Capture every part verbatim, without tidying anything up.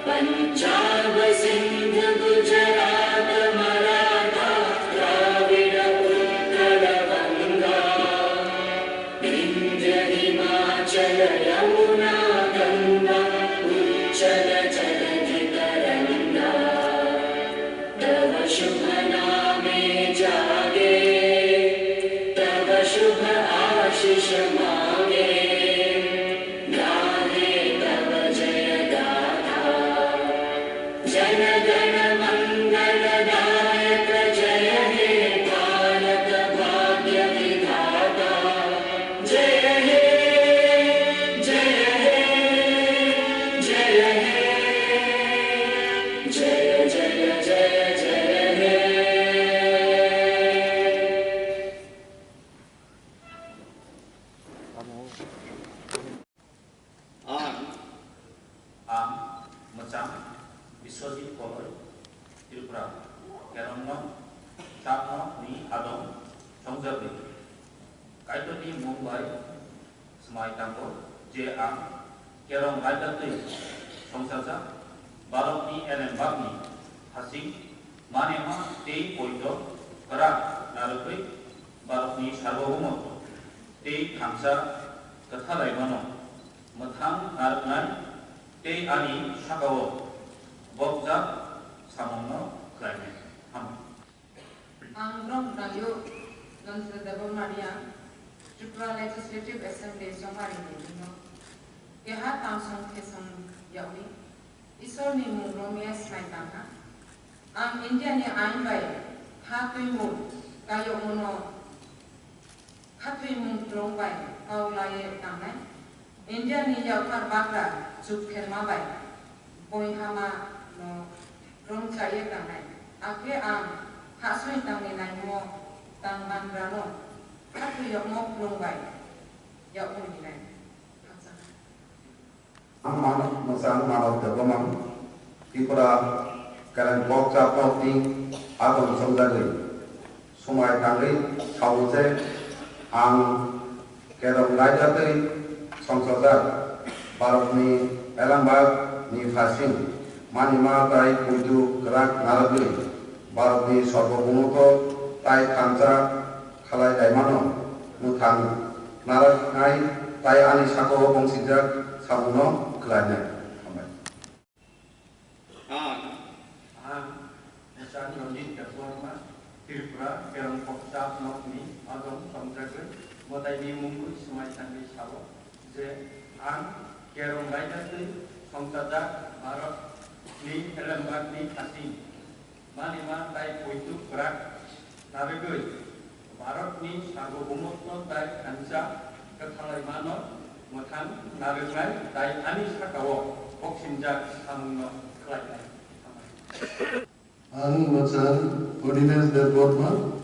पञ्जाब सिन्ध गुजरात मराठा द्राविड उत्कल बङ्गा। विन्ध्य हिमाचल यमुना गङ्गा उच्छल जलधि तरङ्गा। तव शुभ नामे जागे, तव शुभ आशिष मागे, गाहे तव जय गाथा। जन गण मंगल दायक जय हे भारत भाग्य विधाता। जय हे, जय हे, जय हे, जय जय जय जय हे। Ang, ang Biswajit Koloi, Tripura, Kerongno, Chakno ni adong chongjagwi. Kaitorni mung bai swmai tango je ang Kerong raida twi songchajak Bharatni elembakni hasing manema tei poito kwrak narwgwi Bharatni sarbohumotto tei thansa kwthalaimano mwthang narwknai tei ani sakao bokjak samungno khlainai. Hambai. Ang Bromdayu Nandra Debbarma Reang, Tripura Legislative Assembly Somari ni bino keha tamsong khesong yawi Isorni mung romya swmai tangha. Ang India ni ain bai ha twimung kayokmano khatwi mung twrwng bai kau laiwi tangnai. India ni yaphar bagra chuk pherma bai boihama no rwng chaiwi tangnai. Akhe ang hahsoi tangni naimung tang bangra no khatwi yokmo kwrwng bai yakung hinai. Khakchang. Ang Mano-, Mwchang Manav Debbarma, Tripura Kerong Kokchap Nokni adong chongjagwi swmai tangwi sao je ang Kerong raida twi songchajak Bharatni elembakni phasing manima tai poito kwrak narwgwi Bharatni sarbohumotto tai thansa khalai laimano mwthang narwknai tai ani sakao bongsijak samungno khlainai. Hambai. Ang, ang Mwchang Ranjit Debbarma, Tripura Kerong Kokchap Nokni adong chongjagwi mwtaini mungwi swmai tangwi sao je ang Kerong raida twi songchajak Bharatni elembakni hasing manima tai poito kwrak narwgwi Bharatni sarbohumotto tai thansa kwthalaimano mwthang narwknai tai ani sakao boksinjak samungno khlainai. Ang Mwchang Onimesh Debbarma,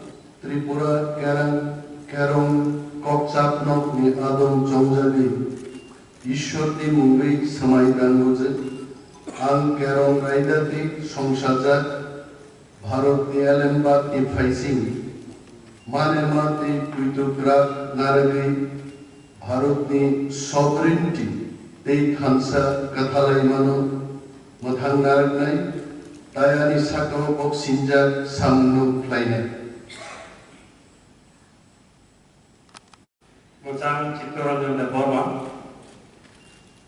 Tripura Kerang, Kerong Kokchap Nokni adong chongjagwi Ishwarni mungwi swmai tango je, ang Kerong raida twi songchajak Bharatni elembakni phaising manema tei poito kwrak narwgwi Bharatni sovereignty tei thansa kwthalaimano mwthang narwknai, tai ani sakao boksinjak samungno khlainai. Mwchang Chittaranjan Debbarma,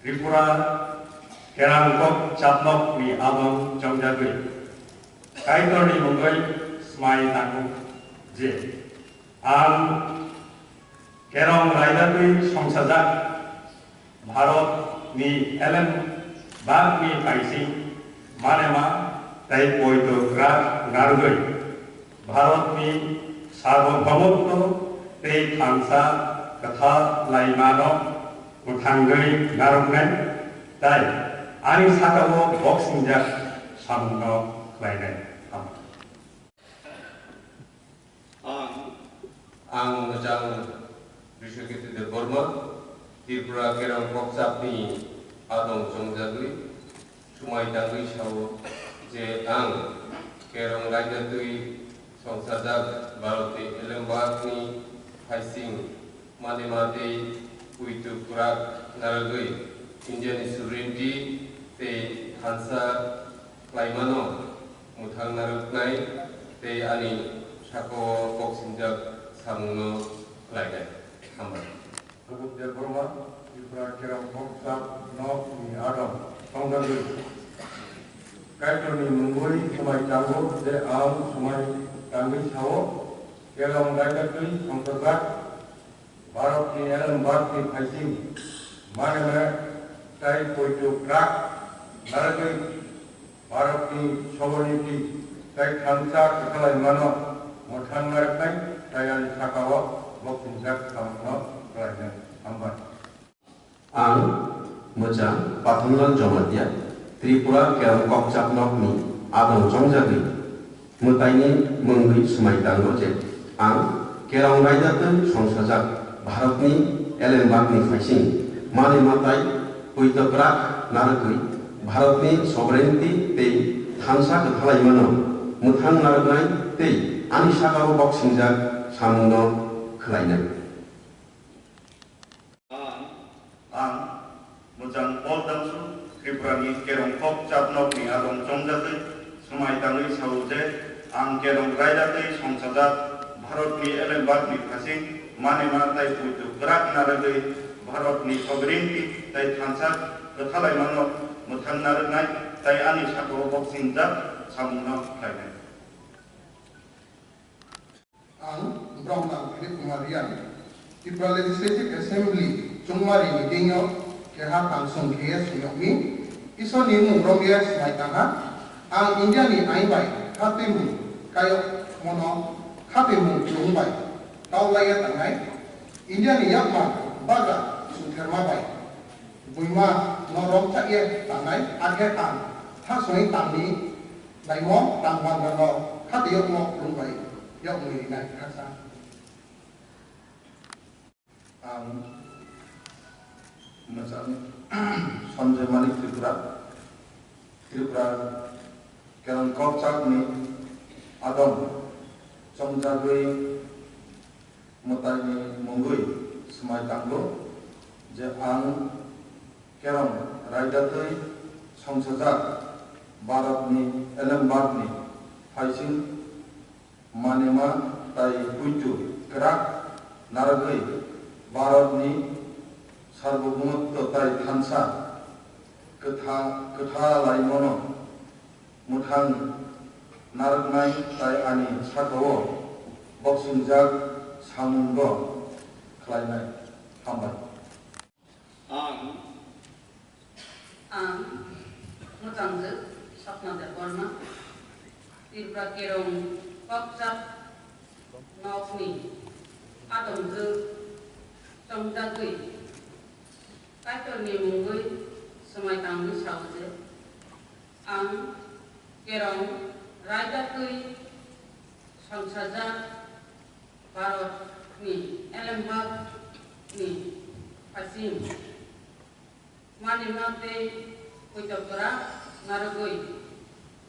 Tripura Kerang Kokchap Nokni adong chongjagwi Kaitorni mungwi swmai tango je, ang Kerong raida twi songchajak Bharatni elem bakni phaising manema tei poito kwrak narwgwi Bharatni sarvabhaumotto tei thansa kwthalaimano mwthangwi narwknai tei ani sakao boksingjak samungno khlainai. Ang, ang Mwchang Biswakirti Debbarma, Tripura Kerong Kokchapni adong chongjagwi swmai tangwi sao je ang Kerong raida twi songsajak Bharatni elembakni phaising manema tei poito kwrak narwgwi Indiani sovereignty tei thansa khlaimano mwthang narwknai tei ani sakao boksingjak samungno khlainai. Hambai. Prabodh Debbarma, Tripura Kerong Kokchap nokni adong chongjagwi Kaitorni mungwi swmai tango je ang swmai tangwi sao, Kerong raida twi songsajak Bharatni elembakni phaising manema tei poito kwrak narwgwi Bharatni sovereignty tei thansa kwthalaimano mwthang narwknai tei ani sakao boksingjak samungno khlainai. Hambai. Ang Mwchang Pathomlal Jamatia, Tripura Kerong Kokchap nokni adong chongjagwi mwtaini mungwi swmai tango je ang Kerong raida twi songsajak Bharatni elembakni phaising manema tei poito kwrak narwgwi Bharatni sovereignty tei thansa kwthalaimano mwthang narwknai tei ani sakao boksingjak samungno khlainai. Ang, ang Mwchang Paul Damsu, Tripurani Kerong Kokchap nokni adong chongjagwi swmai tangwi sao je, ang Kerong raida twi songsajak Bharatni elembakni phaising manema tei poito kwrak narwgwi Bharatni sovereignty tei thansa kwthalaimano mwthang narwknai tei ani sakao boksingjak samungno khlainai. Ang Bromnang Dilip Kumar Riang, Tripura Legislative Assembly chongmari meeting o keha tangsong khe suyokni Isor ni mung romwi swmai tangha. Ang India ni ain bai khatwi mung kayok mono khatwi mung chwng bai tau laiya tangnai. India ni yakma bagra sutherma bai buima no romchak ye tangnai, akhe ang thasongwi tangni Laimung tangbangrano khatiyokno khulumbai yokmui rinai khaksa. Ang Mwchang Sanjay Manik Tripura, Tripura Kerong Kokchapni adong chongjagwi mwtaini mungwi swmai tango je ang Kerong raida twi songsajak Bharatni elembakni phaising manema tei puitu kwrak narwgwi Bharatni sarvabhumotto tei thansa kwtha-, kwthalaimano mwthang narwknai tei ani sakao boksingjak samungo khlainai. Hambai. Ang, ang Mwchangjwk Sapna Debbarma, Tripura Kerong Kokchap nokni adongjwk chongjagwi Kaitorni mungwi swmai tangwi sao je, ang Kerong raida twi songsajak Bharatni elembakni phaising manima tei poito kwrak narwgwi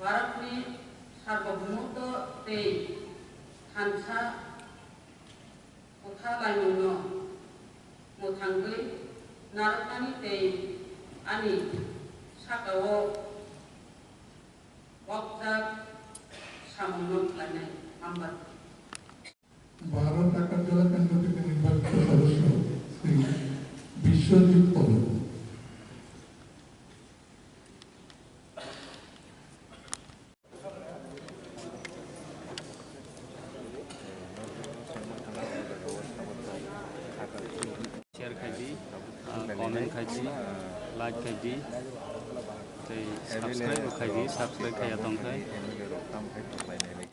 Bharatni sarvabhumotto tei thansa kwthalaimungno mwthangwi narwknani tei ani sakao bokjak samungno khlainai. Hambai. Bharat আকার জেলা কেন্দ্র থেকে নির্বাচিত সদস্য শ্রী বিশ্বজিৎ পদক। Share khai di. comment khai di, like khai di, tei subscribe bo khai di, subscribe khaiya tong khe.